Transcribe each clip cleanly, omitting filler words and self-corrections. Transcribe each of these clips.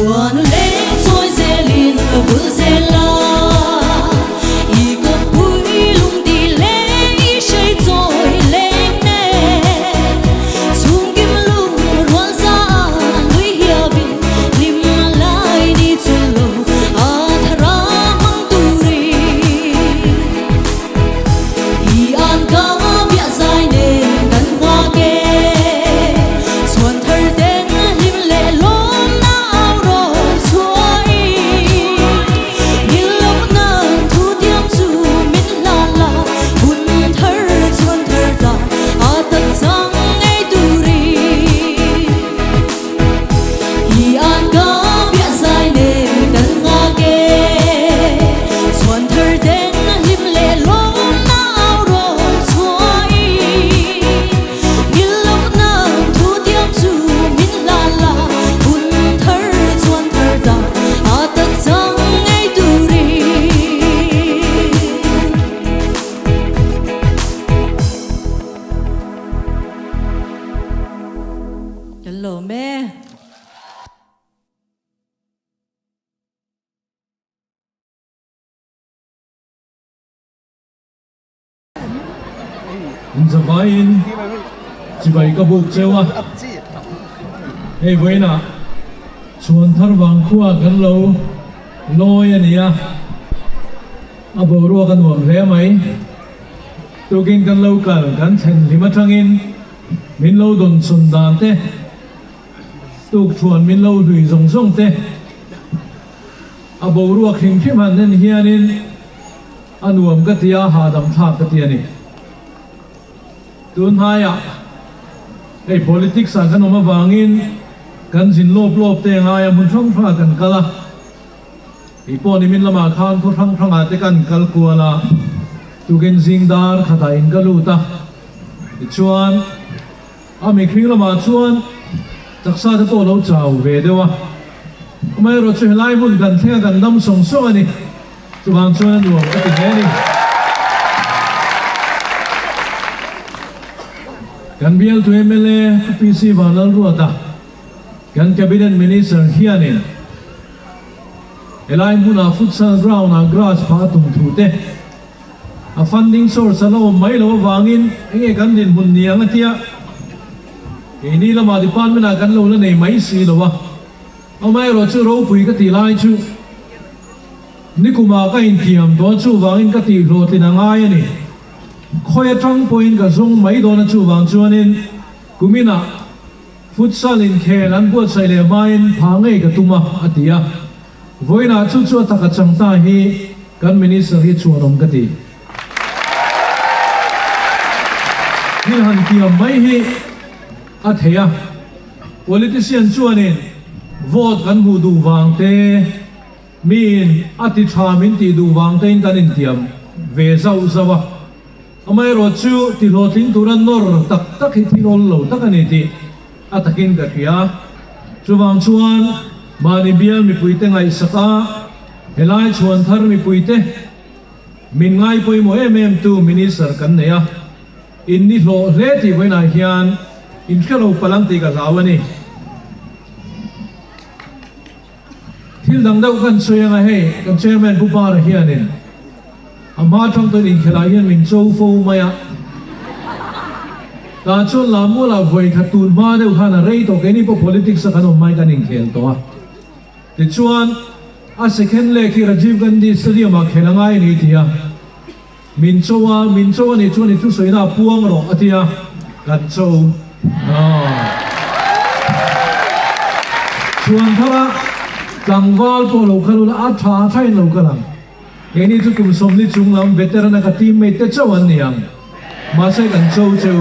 Khuanu leng chawi zelin ka vul zel a, i kawppui lung ti leng i hrei chawi leng nen. Chhungkim lung rual za a nui hiapin hlim lai ni chul lo a thar a hmang turin. I an ka biah zai nen kan nghak e, chhuan thar ten hlim leh lawmna au rawn chhuahin. Ngil loh nan thu tiam chu min hlan la, hun thar chhuan thar ta a tak chang ngei turin. I an ka biah zai nen kan nghak e, chhuan thar ten hlim leh lawmna au rawn chhuahin. Ngil loh nan thu tiam chu min hlan la, hun thar chhuan thar ta a tak chang ngei turin. Kan lawm e. Inzavaiin chibai ka buk cheu a, hei vawiinah chhuan thar vang khua kan lo lawi a ni a, a boruak a nuam hle mai. Tukin kan lo kal kan thlen hlim atangin min lo dawn chhun dan te, tuk thuan min lo hlui zawng zawng te, a boruak hrim hrim han en hianin a nuam ka ti a, hahdam thlak ka ti a ni. Tun hnaiah hei politics ah kan awm avangin kan zin lawp lawp te ngai a, hmun hrang hrangah kan kal a, kei pawh nimin lamah khan khaw hrang hrangah te kan kal kual a, tukin zing dar khatah in ka lut a, tichuan a mihring lamah chuan taksa te pawh a lo chau ve deuh a, amaherawhchu chu helai hmun kan thleng a kan dam sawng sawng a ni. Chuvang chuan a nuam ka ti hle a ni. Kan bialtu mla Pu PC Vanlalruata, kan Cabinet Minister hianin helai hmunah futsal ground-ah grass phah a tum thu te, a funding source a la awm mai loh avangin enge kan dinhmun ni ang a tia, keini lamah department-ah kan lo la nei mai si lo a, amaherawhchu ropui ka tih lai chu, Nikumah ka inthiam dawn chuvangin ka tih hlawhtlin a ngai a ni. Khawi atang pawhin ka zawng mai dawn a chuvang chuanin kuminah futsal inkhel an buatsaih leh hmain phah ngei ka tum a, a ti a. Vawiinah chu chu a taka chang ta hi kan Minister hi chhuanawm ka ti. Thil han tiam mai hi a thei a, politician chuanin vote kan hmuh duh vang te, Miin a ti tha min tih duh vang tein kan intiam ve zauh zauh a, amaherawh chu ti hlawhtling tura nawr tak tak hi thil awl lo tak a ni tih a takin ka hria. Chuvang chuan mahni bial mipuite ngaihsak a, helai chhuan thar mipuite min ngai pawimawh em em tu Minister kan nei a, in ni hlawh hle tih vawiinah hian in hre lo palh ang tih ka hlau a ni. Thil dang deuh kan sawi anga hei kan Chairman Pu Para hianin a hma atang tawhin inkhelh ah hian min cho fo mai a, tah chuan Lamualah vawi khat tun hma deuh khan a rei tawh keini pawh politics a kan awm hmain kan inkhel tawh a, tichuan a second leg hi Rajiv Gandhi Stadium ah khelh a ngai a ni ti a, min cho a, min cho a nih chuan i thusawi na a puang rawh a ti a, kan cho Chhuan thara tlangval pawh lo kal ula a tha thain lo kal ang. Keini chu kum sawmli chung lam veteran a ka teammate te chauh an ni ang. Mahse kan cho cheu.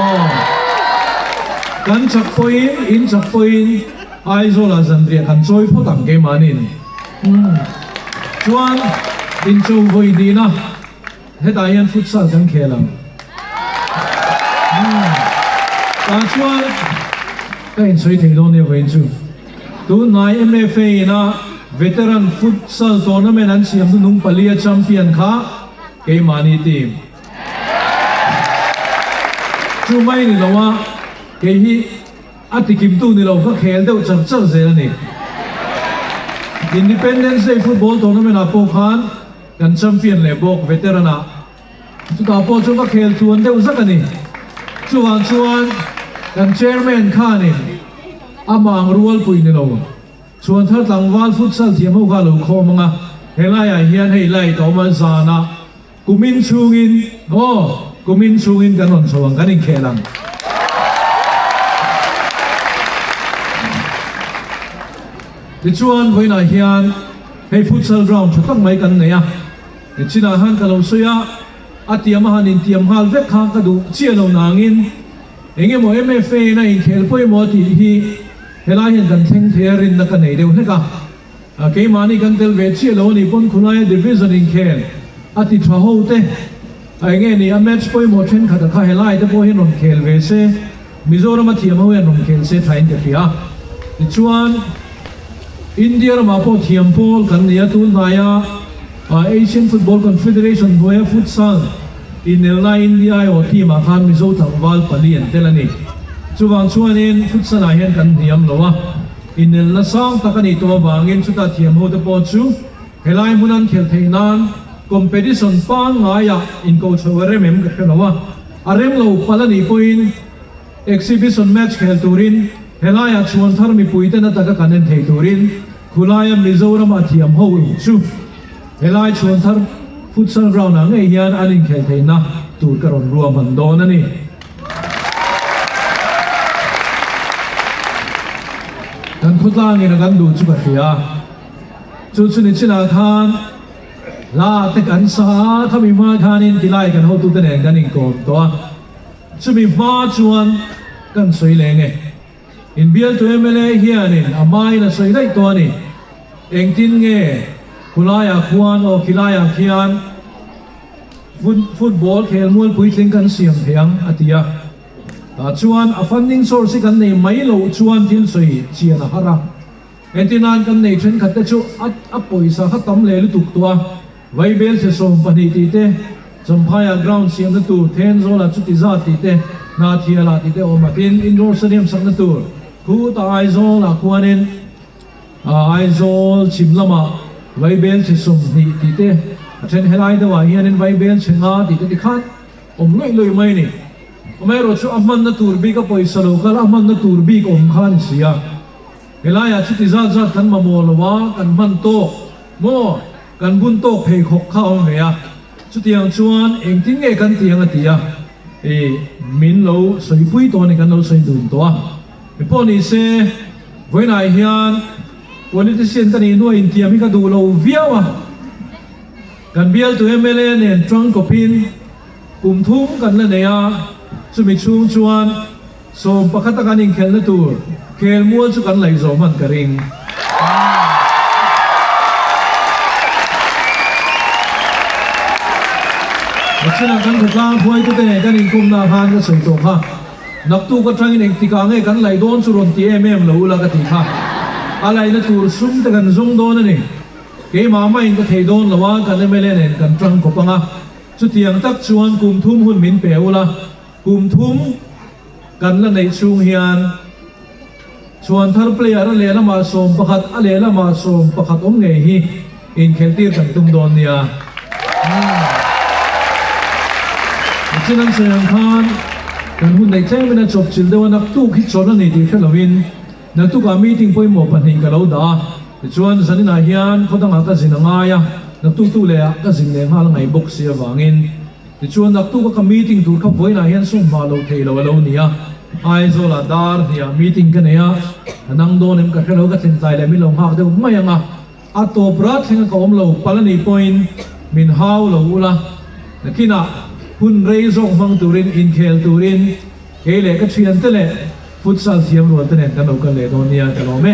Aw. Kan chak pawhin, in chak pawhin Aizawlah zanriah kan chawi phawt ang keimahniin. Chuan in cho vawi hnihna. Hetah hian futsal kan khel ang. Tah chuan ka insawi thei dawn nia vawiin chu. Tunhnai MFA ina Veteran Futsal Tournament an siam chu nung palia champion kha keimahni team. Chu mai ni lo a, kei hi a tikimtu ni lo ka khel deuh char char zel a ni. Independence Day football tournament ah pawh khan kan champion leh bawk veteran ah. Chutah pawh chu ka khel tluan deuh zak a ni. Chuvang chuan kan chairman khanin amah ang rualpui ni lo Chhuanthar tlangval futsal thiam ho kha a lo khawm ang a, helaiah hian hei light a awm a, zanah kumin chhungin aw kumin chhungin kan rawn chho ang, kan inkhel ang. Tichuan vawiinah hian hei futsal ground tha tak mai kan nei a, chinah khan ka lo sawi a, a tiam a han intiam nghal vek kha ka duh chiah lo nangin eng emaw MFA in a inkhel pawimawh tih hi Helai hian kan thleng thei a rinna ka nei deuh hlek a, keimahni kan tel ve chiah lo a nih pawn khulaia division inkhel a ti tha ho te a enge ni a match pawimawh thenkhat a kha helai te pawh hian rawn khel ve se, Mizoram a thiam ho hian rawn khel se thain ka hria. Tichuan India ramah pawh thiam pawl kan nei a, tun hnaia Asian Football Confederation hnuaia futsal Inelna India aiawh team ah khan Mizo tlangval pali an tel a ni. Chuvang chuanin futsal ah hian kan hniam lo a, inelna sang tak a nih tawh avangin chuta thiam ho te pawh chu helai hmun an khelh theih nan competition pangngai ah inko chho a rem em ka hre lo a, a rem lo palh a nih pawhin exhibition match khel turin helai ah chhuan thar mipui te na taka kan en thei turin khulaia Mizoram a thiam ho chu Helai chhuan thar futsal ground ah ngei hian an inkhelh theihna tur ka rawn ruahman dawn a ni. Kan khawtlangin a kan duh chu ka hria. Chu chu ni chinah khan hla te kan sa a, khami hma khanin tilai kan hotute nen kan inkawm tawh a. Chumi hma chuan kan sawi leng e. Inbialtu mla hianin a hmain a sawi daih tawh a ni. Engtin nge khulaiah khuan aw khilaiah khian football khelmual puitling kan siam thei ang a ti a. Tah chuan a funding source hi kan nei mai loh chuan thil sawi chian a har a. Engtin kan nei thenkhat te chu a pawisa kha tam leh lutuk tawh a. Vaibel chhe 12 tih te, Champhaiah ground siamna tur, Thenzawlah chuti zat tih te, Hnathialah tih te awm a. Tin, indoor stadium sakna tur khutah Aizawlah khuanin Aizawl chhim lamah Vaibel chhe 20 tih te, a then helai deuhah hianin Vaibel chhe nga tih te tikhan awm luih luih mai a ni. Amaherawhchu chu a hmanna tur bik a pawisa lo kal a hmanna tur bik awm kha a ni si a. Helaiah chuti zat zat kan mamawh lo a, kan hman tawk maw? Kan bun tawk pheikhawk kha a awm ve a, chutiang chuan engtin nge kan ti ang a ti a, i min lo sawipui tawh a ni, kan lo sawi dun tawh a. Engpawh ni se, vawiinah hian politician ka nih hnuah intiam hi ka duh lo viau a, kan bialtu mla nen tangkawpin kum thum kan la nei a, chumi chhung chuan 11 a kan inkhelhna tur khelmual chu kan laih zawh hman ka ring. Nachinah kan khawtlang hruaitute nen kan inkawmna khan ka sawi tawh kha, naktuk atangin engtikah nge kan laih dawn chu rawn ti em em lo ula ka tih kha. A laihna tur sum te kan zawng dawn a ni. Keimah mahin ka thei dawn lo a, kan mla nen kan tang khawp ang a. Chutiang tak chuan kum thum hun min pe ula. Kum thum kan la neih chhung hian chhuan thar player a lehlamah 11 a lehlamah 11 awm ngei hi inkhelhtir kan tum dawn nia. Nichin an sawi ang khan kan hun neih tlem in a chawp chilh deuh a, naktuk hi chawlh a ni tih hre lovin naktukah meeting pawimawh pahnih ka lo dah a, tichuan zaninah hian khaw dangah ka zin a ngai a, naktuk tu lehah ka zin leh nghal a ngaih bawk si avangin. Tichuan naktuk a ka meeting tur kha vawiinah hian sum hma lo thei lo a lo ni a, Aizawlah dar hniah meeting ka nei a, ka nang dawn em ka hre lo, ka thlen tlai leh min lo nghak deuh mai ang a, a tawp rat thleng a ka awm lo palh a nih pawhin min hau lo ula, nakinah hun rei zawk hmang turin inkhel turin kei leh ka thiante leh futsal thiam rual te nen kan lo kal leh dawn nia ka lawm e.